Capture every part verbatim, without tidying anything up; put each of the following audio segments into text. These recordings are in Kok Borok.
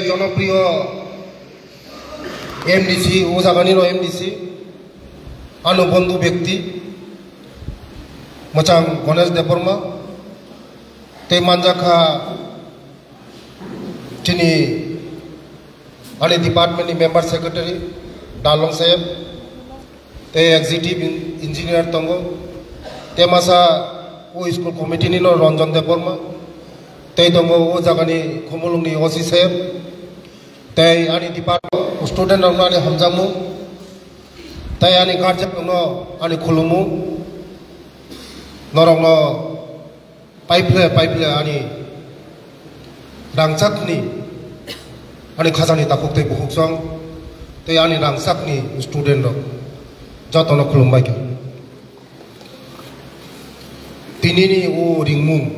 Jonopriyo M D C, o jagani no M D C, ano bondhu bekti, mwchang Ganesh Debbarma, tei manjakha chini ani department ni member secretary, Dalong Saheb, tei executive en-, engineer tongo, tei masa o school committee ni no Ranjan Debbarma, tei tongo o jagani Khumulwng ni O C Saheb, tei ani department student rok no ani hamjakmung, tei ani guardian rok no ani khulumung, norok no Paiple, paiple ani rangchakni, ani khajani takhuk tei bukhuk song tei ani rangchakni student rok jotono khulumbai kha. Tinini o ringmung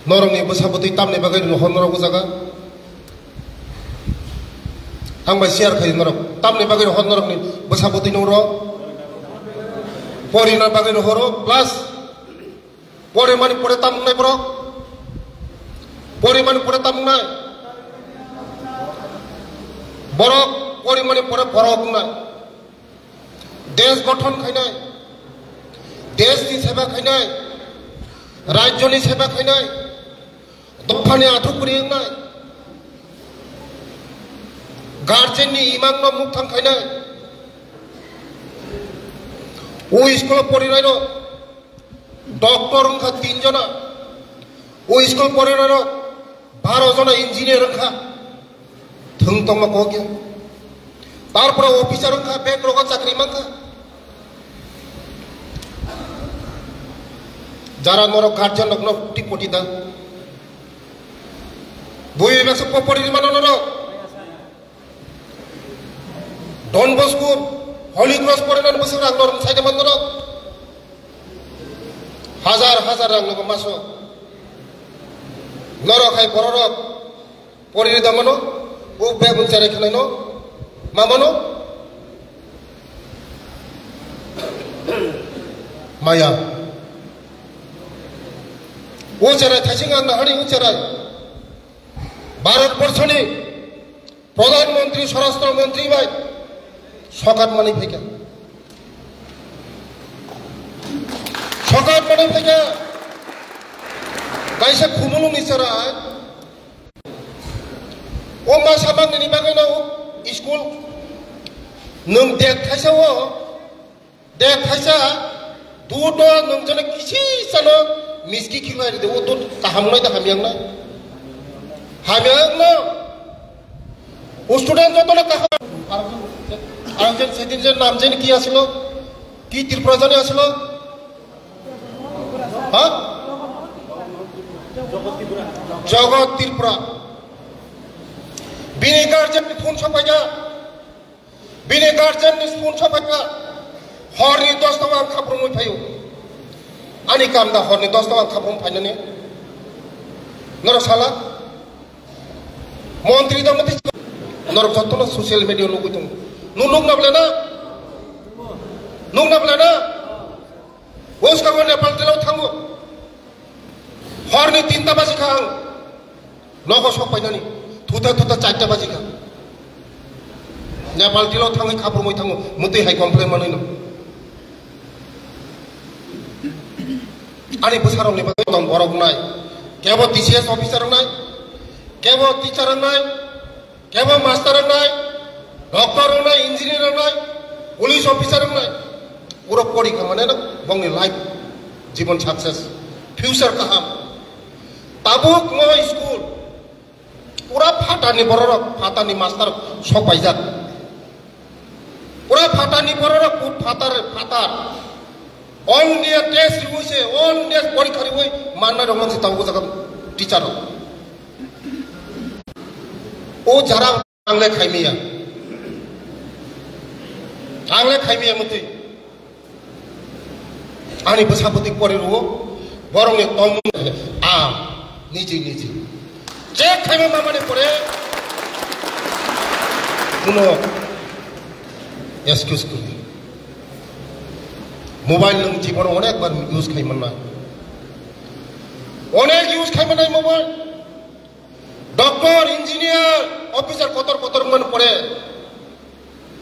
norokni bwsa bwtwi tamni bagwi rohor norok o jaga. Ang bai share khai norok. Tamni bagwi rohor norokni bwsa bwtwi no ro. Porina bagwi rohoro plus pore mani pore tam wngnai borok. Pore mani pore tam wngnai. Borok pore mani pore borok wngnai. Desh gothon khainai, desh ni seba khainai, rajyo ni seba khainai, dophani athuk kwrwi wngnai, guardian ni imang no mukthang khainai. O school o porinai rok doctor wngkha tin jona, o school porinai rok baro jona engineer wngkha. Thwng tongma kok ya. Tarpore officer wngkha, bank rogo chakri mankha. Jara norok guardian rokno koti koti da. Bui besa popori mano norok. Don Bosco, Holy Cross porinani bwswk rang norok sai man norok. Hajar hajar rang nogo maso. Norok hai bororok Porini da mano, o bebun cherai khlaino, ma mano? Maya. O cherai thaising ang nahari o cherai. Bharat Borshoni Pradhan Mantri, Swarashtra Mantri bai sokat mani phaikha. Sokat mani phaikha. Kaisa Khumulwng ni cherai. O ma samang nini bagwi no school nwng dek thaisa o, dek thaisa dud no nwng jone kisi sano miski khibai ride, o dud kaham nai da hamya nai? Hamya no. O student joto no kaham. Arekjon, arekjon sedin je nam jeni ki asilo? Ki Tripura jani asilo? Ha? Jagat Tripura. Bini guardian ni phone sopaikha. Bini guardian ni phone sopaikha. Horni dosta o ang khaprumwi phaio. Ani kam da horni dosta o ang khaprumwi phainani. Norok sala? Montri da mati. Norok jotono social media nugwi tongo. Nung nukna bwle na? Nukna bwle na? Bwskango Nepal tilo thango. Horni tinta baji kha ang. Nogo sok painani. Thuta thuta charta baji kha. Nepal tilo thangwi khaprumwi thango. Mutwi hai complain manwi no. Ani bwsarokni bagwi tong borok wngnai. Kebo T C S officer wngnai. Kebo teacher wngnai. Kebo master wngnai, doctor wngnai, engineer wngnai, police officer wngnai. Puro pori kha mane no bongni life, jibon success, future kaham. Tabuk mo school, pura phatarni bororok, phatarni master sok paijak. Pura phatarni bororok, put phatar, phatar. All India test riwi se, all India porikha riwi manna rok mansi tabuk jaga teacher rok. O jara ang le khaimiya. Ang le khaimiya mutwi. Ani bwsa bwtwi pori rwo, borokni tongmung a niji niji. Check khaima mamani pore kuno excuse kwrwi. Mobile nwng jibono onek bar use khai mannai. Onek use khai mannai mobile. Doctor, engineer, officer kotor kotor man pore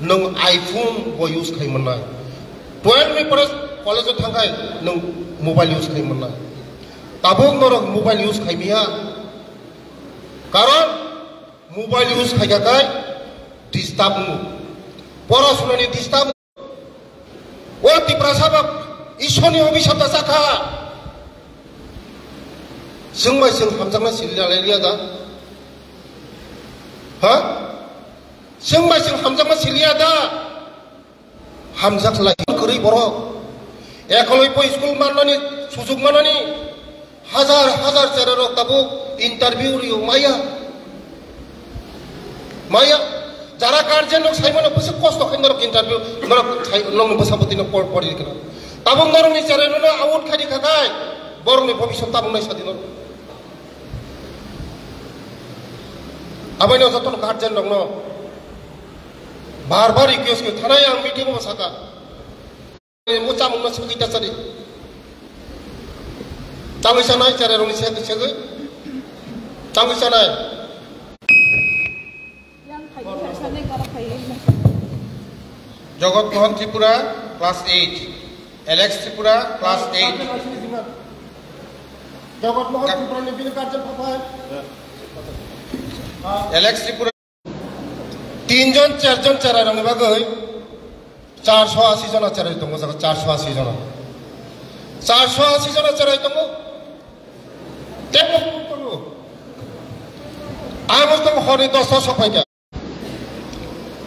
nwng iPhone bo use khai mannai. Twelve ni pore college o thangkhai nwng mobile use khai mannai. Tabuk norok mobile use khai miya. Karon mobile use khai kha khai disturb wngo. Pora sunani disturb. O Tiprasa ba Ishorni obisap ta sakha. Chwng bai chwng hamjakna sili lalai liya da? Ha? Chwng bai chwng hamjakna siliya da? Hamjak lai kwrwi borok. Ekoloi po school mannani, sujuk mannani. Hajar hajar chererok tabuk interview rio maya. Maya. Jara guardian rok saimano bwswk kosto khe norok interview, norok sai, nokni bwsabwtwi no por-, pori rikha. Tabuk norokni chererokno out khai rikha khai, borokni bhobishyot tabuk nai sadi norok. Abaino jotono guardian rokno bar bar request khe thanai ang meeting o sakha. Bo chamungno sugwi ta chadi. Tangwi sanai, chara rongni se-, segwi. Tangwi sanai. Jogot Mohan Tripura, class eight. Alex Tripura, class eight. Jogot Mohan Tripura ni bini guardian phaphai. Alex Tripura. Tinjon, charjon cherai rokni bagwi charso asi jona cherai tongo, jaga charso asi jona. Charso asi jona cherai tongo. Tebo tongo. Abo tongo horni dosta sokphaikha.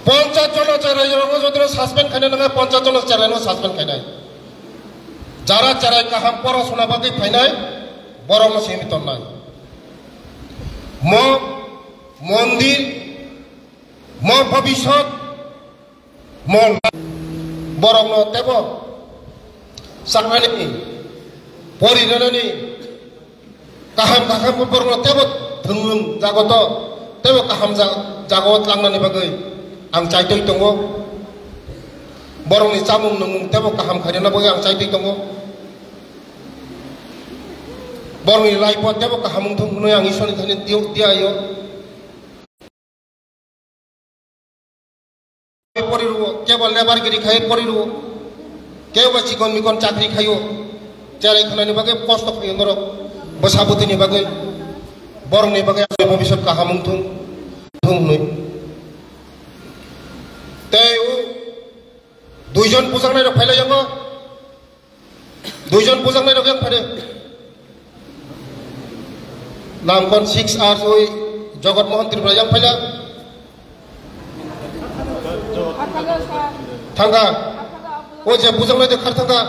Ponchas jona cherai rokno jodi no suspend khaina nangkha, ponchas jona cherai no suspend khainai. Jara cherai kaham porasona bagwi phainai, borokno simi tonnai. Mo mondir, mo bhabishyot, mo borokno tebo saknani, porinani, kaham kaham borokno tebo thwnglwng jagoto, tebo kaham ja-, jagao tlangnani bagwi ang chaitwi tongo. Borokni chamung nungmung tebo kaham khairokna bagwi ang chaitwi tongo. Borokni life o tebo kaham wngthung hwnwi ang Ishorni thani di-, diyaio. Pori rwo, kebo lebar giri khai pori rwo, kebo chikon mikon chakri khaio, cherai khwnani bagwi kosto khaio norok, bwsa bwtwini bagwi, borokni bagwi bobisot kaham wngthung, thung hwnwi. Tei o duijon bujaknai rok phailai yango. Duijon bujaknai rok yang phade. Namkon six hours oi Jogot Mohan Tripura yang phaila. Thangka. O je bujaknai de khar thangka.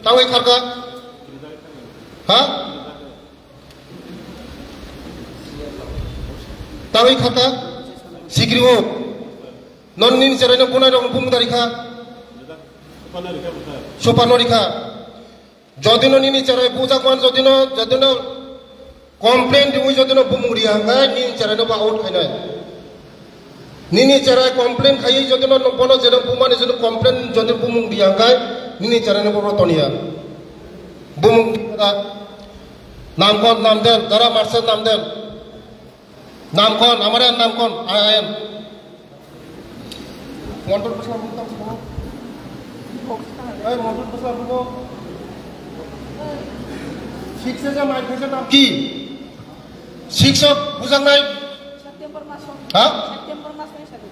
Tangwi kharka. Ha? Tangwi kharka. Sikri o. Non nini cherai no bunai rok bumung dari kha. Supa no rikha. Jodi no nini cherai bujak man, jodi no, jodi no complain riwi, jodi no bumung riya hwnkhe nini cherai no ba out khainai. Nini cherai complain khaiwi jodi no bono jeno bumani jodi complain jodi bumung riya hwnkhe nini cherai no bo toniya. Bumung riya namkon namden, dara marse namden. Namkon, amare namkon, ayan. Montor bwsla bumung tang sabo. Ei, montor bwsla bumung. Sikse je mai khaisa nam ki? Sikse bujang nai? September maso. Ha? September maso ni sabo.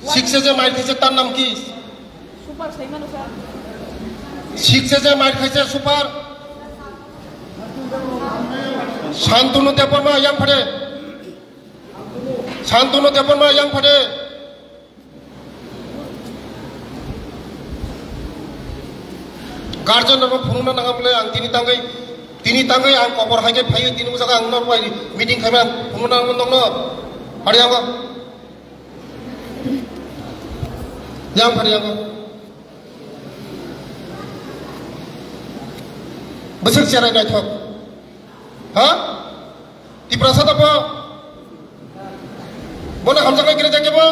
Sikse je mai khaisa tar nam ki? Super sai mano sa. Sikse je mai khaisa super. Santunu Debbarma yang phade. Santunu Debbarma yang phade. Guardian rok phunukna nangam le ang tini tangwi, tini tangwi ang kobor hai khe phaiwi tini bwsakhe ang norok bai meeting khaima phunukna nangam nokno. Phari ang. Yang phari ang. Bwswk cherai naithok. Ha? Tiprasa ta bo? Bono hamjaknai kiri jakhe bo?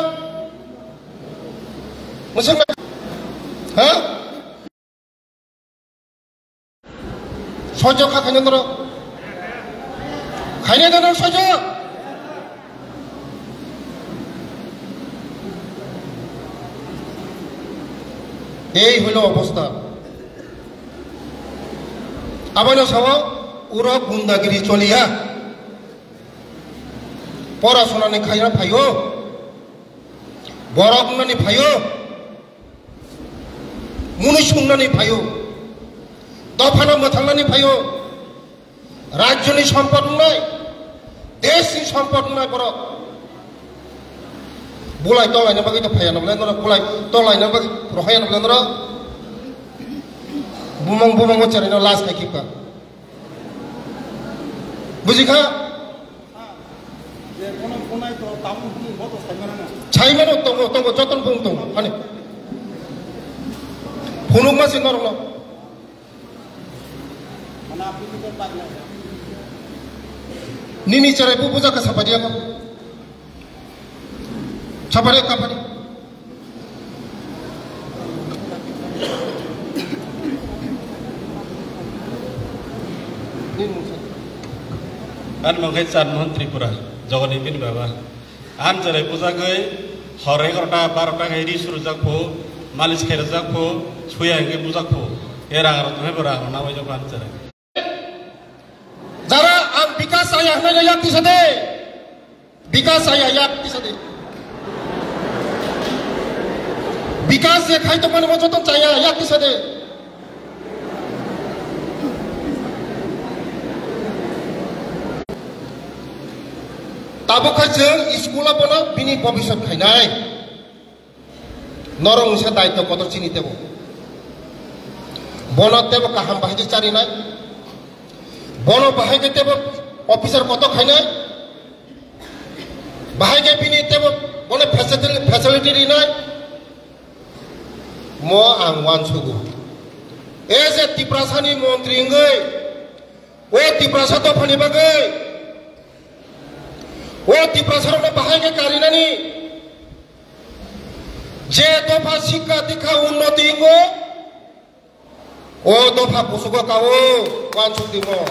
Mwswk na-, ha? Sojo kha khaina norok. Khaina norok sojo. Ei hwino obostha. Abono sao, uro gundagiri choliya. Pora sonani khaina phaio. Borok wngnani phaio. Mwnwi sungnani phaio. Dophano mwthangnani phaio. Rajyoni sompot wngnai, deshni sompot wngnai borok. Bulai tolaina bagwi to phaiya nokle norok, bulai tolaina bagwi rohaya nokle norok. Bumung bumung o cheraino last khai khipka. Bujikha? Saimano tongo, tongo, joton bung tongo, ani. Phunukma se norokno. Nini cherai bu buja ka sapadi ako. Sapadi kapadi. Ani mung khe Chandmohan Tripura, Jogoni bini baba. Ani cherai bujagwi hor egarota barota khe ri surujak phu, malis khairajak phu, suya hwnkhe bujak phu. E rang rok tongwi bo rang rok nabai jak phu ani cherai. Jara ang bikas chaya hwnwi yak tisa de. Bikas chaya yak tisa de. Bikas je khai tongmani mo joto chaya yak tisa de. Tabuk khai chwng school o bono bini bobisot khainai. Norok wngsa daityo kotor chini tebo. Bono tebo kaham bahai khe charinai. Bono bahai khe tebo officer kotor khainai. Bahai khe bini tebo bono facility, facility rinai. Mo ang uansugo. As a Tiprasani montri wngwi, o Tiprasa dophani bagwi, o Tiprasarokno bahai khe karinani, je dopha sikka dikha unnoti wngo, o dopha kusugo kao, uansuk di mo.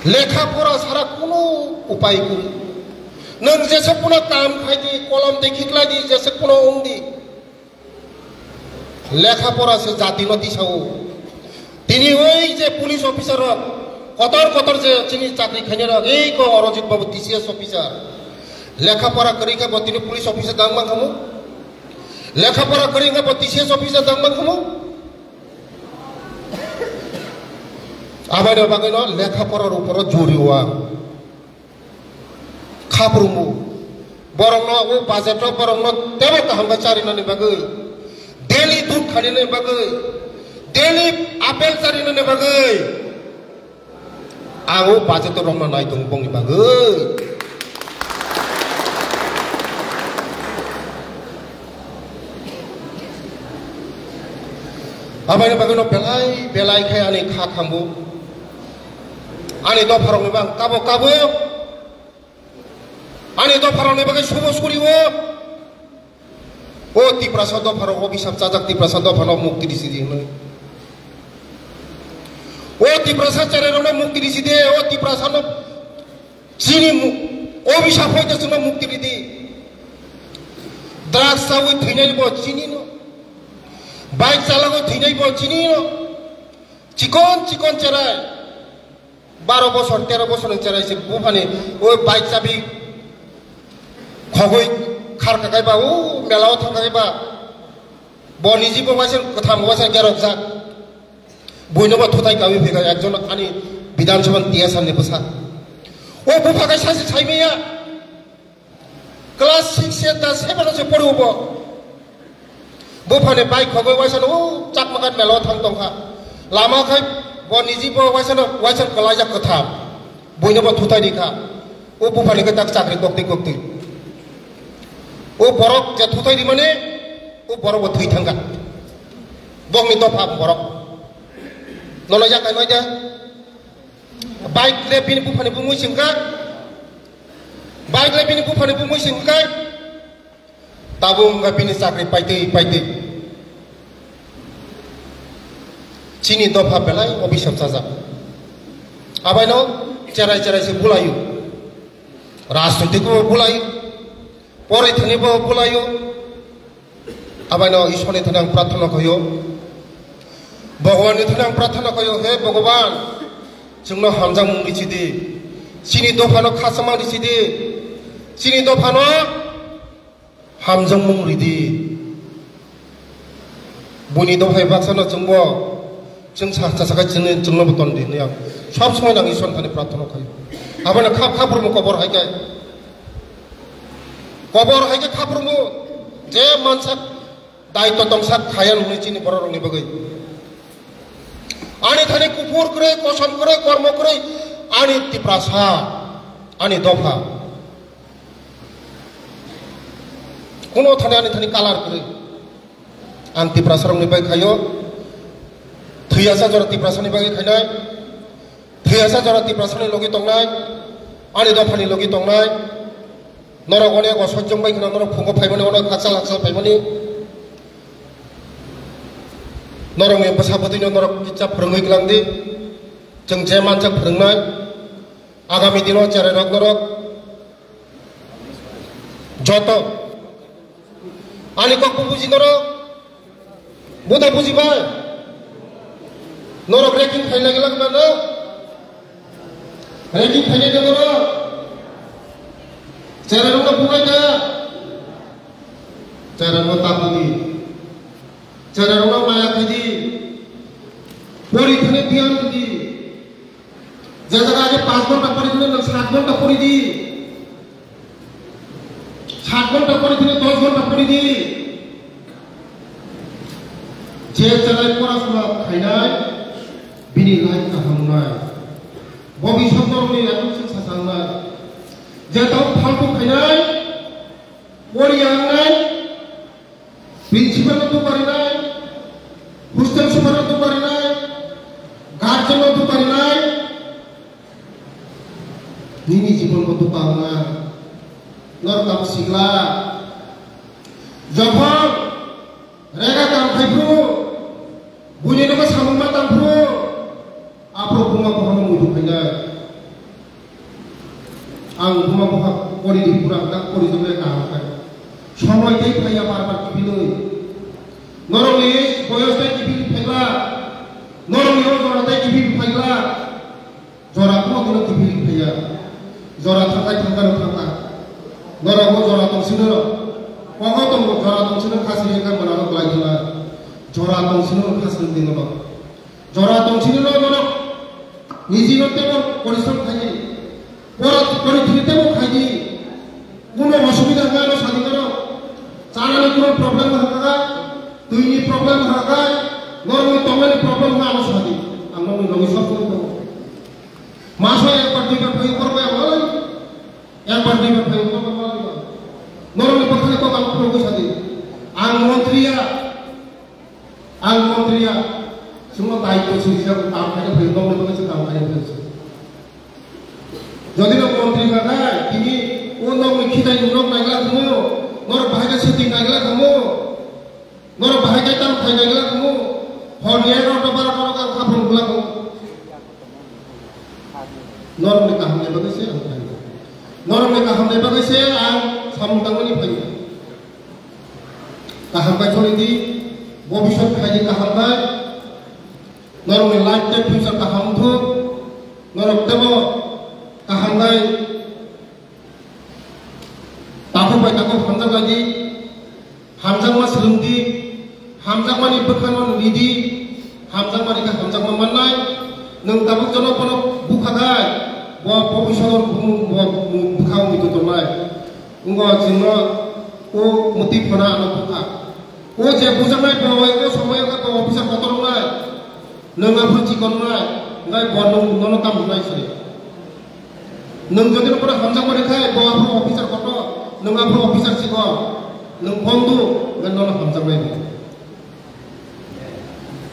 Lekha pora sara kunu upai kwrwi. Nwng jese kuno kam khai di, kolom de khiklai di, jese kuno wng di. Lekha pora se jati no tisao. Tini oi je police officer rok, kotor kotor je chini chakri khainai rok, ei ko Arojit Babu T C S officer. Lekha pora kwrwi khe bo tini police officer dang mang khamu. Lekha pora kwrwi khe bo T C S officer dang mang khamu. Abai no bagwi no lekha pora rok poro juri wa. Khaprwngmung. Borokno o budget o borokno tebo kaham khe charinani bagwi, daily dudh khainani bagwi, daily apple charinani bagwi. Ang o budget o rokno naitongo bongni bagwi. Aboni bagwino belai belai khe ani kha khambu. Ani dopharokni bang kabo kabo. Ani dopharokni bagwi subo suriwo. O Tiprasa dopharok obisap chajak Tiprasa dophano mukti risi di hwnwi. O Tiprasa cherairokno mukti risi de, o Tiprasano chini mu-, obisap hoite chwngno mukti ridi. Drugs chawi thwinai bo chinino. Bike chalagwi thwinai bo chinino. Chikon chikon cherai. Baro bosor, tero bosor ni cherai se buphani o bike chabi khogwi kharka kaiba, o mela o thangkaiba. Bo niji bo waisa kwtham waisa gerokjak. Buino bo thutai kawi phika ekjon ani Bidhan Sabha ni T S R ni bwsa. O bupha kai sasi saimaya. Class six se ta seven se pori bo. Buphani bike khogwi waisa no chakmakat mela o thang tongkha. Lama khai bo niji bo waisa no waisa kwlaijak kwtham. Buino bo thutai rikha. O buphani khe tak chakri koktwi koktwi. O borok je thutai rimani, o borok bo thwi thangkha. Bokni dopha borok. Nono yakai noida. Bike le bini buphani bumui singkha. Bike le bini buphani bumui singkha. Tabuk wngkha bini chakri paitwi paitwi. Chini dopha belai obisap chajak. Abaino cherai cherai se bulaio. Rajnoitik bo bulaio. Porai thani bo bulaio. Abaino Ishwarni thani ang prarthana khaio. Bhagwanni thani ang prarthana khaio, he Bhagwan, chwngno hamjakmung risi di. Chini dophano khachama risi di. Chini dophano hamjakmung ridi. Buini dophai baksano chwngbo, chwng sa, sa, sakai chwngni, chwngno bo ton di hwnwi ang sob somoi nang Ishwarni thani prarthana khaio. Abono khap, khaprumo kobor hai khe. Kobor hai khe khaprumo je mansa daitw tongsa khaya hwnwi chini bororokni bagwi. Ani thani kuphur kwrwi, kosom kwrwi, kormo kwrwi, ani Tiprasa, ani dopha. Kuno thani ani thani kalar kwrwi. Ang Tiprasarokni bai khaio. Thwiyasa jora Tiprasani bagwi khainai. Thwiyasa jora Tiprasani logi tongnai. Ani dophani logi tongnai. Norok onek osojjong bai khna norok phungo phaimani, onek hakchal hakchal phaimani. Norokni bwsa bwtwino norok kisa phwrwngwi kwlang di. Chwng je manjak phwrwngnai. Agami dino cherai rok norok joto ani kok bo buji norok, buda buji bai. Norok reking khaina gila gila no, reking khaina gila norok. Cherai rok no bukai da, cherai rok no tabudi, cherai rok no maya khidi, pori thani biyan di. Je jaga age panch ghonta pori dile, nwng sat ghonta pori di. Sat ghonta pori dile, dos ghonta pori di. Je jaga porasona khainai, bini life kaham wngnai. Bobisot norokni life se sasangnai. Je tamo phaltu khainai, pori yangnai, Principal no dukarinai, hostel super no dukarinai, guardian no dukarinai, nini jibon bo dukarna. Nor kam sigla. Jokhon rega kam khai phuru, buini nogo samung ma tang phuru, aphuru buma bohorno muitu khainai. Ang buma bupha pori di pura tak pori jokle kaham khai. Somoi tei phaiya bar bar kiphilwi. Norokni boyos tei kiphilwi phaikla. Norokni o jora tei kiphilwi phaikla. Jora kuma kuno kiphilwi phaiya. Jora thangkai thangkai no thangka. Norok o jora tongsino. Kogo tongo jora tongsino khasini kha mwnano kwlai thangna. Jora tongsino khasini dino. Jora tongsini no norok niji no tebo porishrom khaidi. Pora pori thini tebo khaidi. Kuno osubida hwnga no sadi norok. Chanani kuno problem hwnga, twini problem hwnga, norokni tongnani problem hwnga no sadi. Ang norokni logi sob somoi tongo. Maso ekbar duibar phai korbai ang oi. Ekbar duibar phai korbai ang oi. Norokni bwkhani kok ang phunugwi sadi. Ang montri ya. Ang montri ya, chwngno daitw swijak kam khaina phai, nokni bagwi se kam khaina phai se. Jodi no montri kha khai, tini o nokni khitai nok naigla thamo, norok bahai khe setting naigla thamo, norok bahai khe tam khai naigla thamo, hor ni egarota barota norok ang khaphang bwla thamo. Norokni kahamni bagwi se ang khaina. Norokni kahamni bagwi se ang samung tangmani phaina. Kaham bai choli di, bobisot khai di kaham bai. Norokni life tei future kaham wngthok. Norok tebo kaham bai takhuk bai takhuk hamjak lai di. Hamjakma swrwng di. Hamjakmani bwkhano nwi di. Hamjakmani khe hamjakma mannai. Nwng tabuk jono bono bukha khai, bo bobisot bo bwkha wngwi tongthoknai. Wngkha chwngno o mwtwi phano ano bukha. O je bujaknai bo, o somoio khe bo officer kotor wngnai. Nwng aphuru chikon wngnai, hwnkhai bo nwng nono tamo wngnai se. Nwng jodi bono hamjakma rwkha, bo aphuru officer kotor, nwng aphuru officer chikon, nwng phone do, hwnkhai nono hamjaknai bo.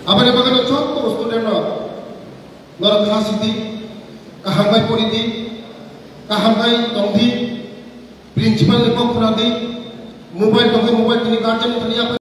Aboni bagwi no joto student rok, norok kha sidi, kaham khai pori di, kaham khai tong di, principal ni kok khna di, mobile tong khe mobile tini guardian ni thani yapri.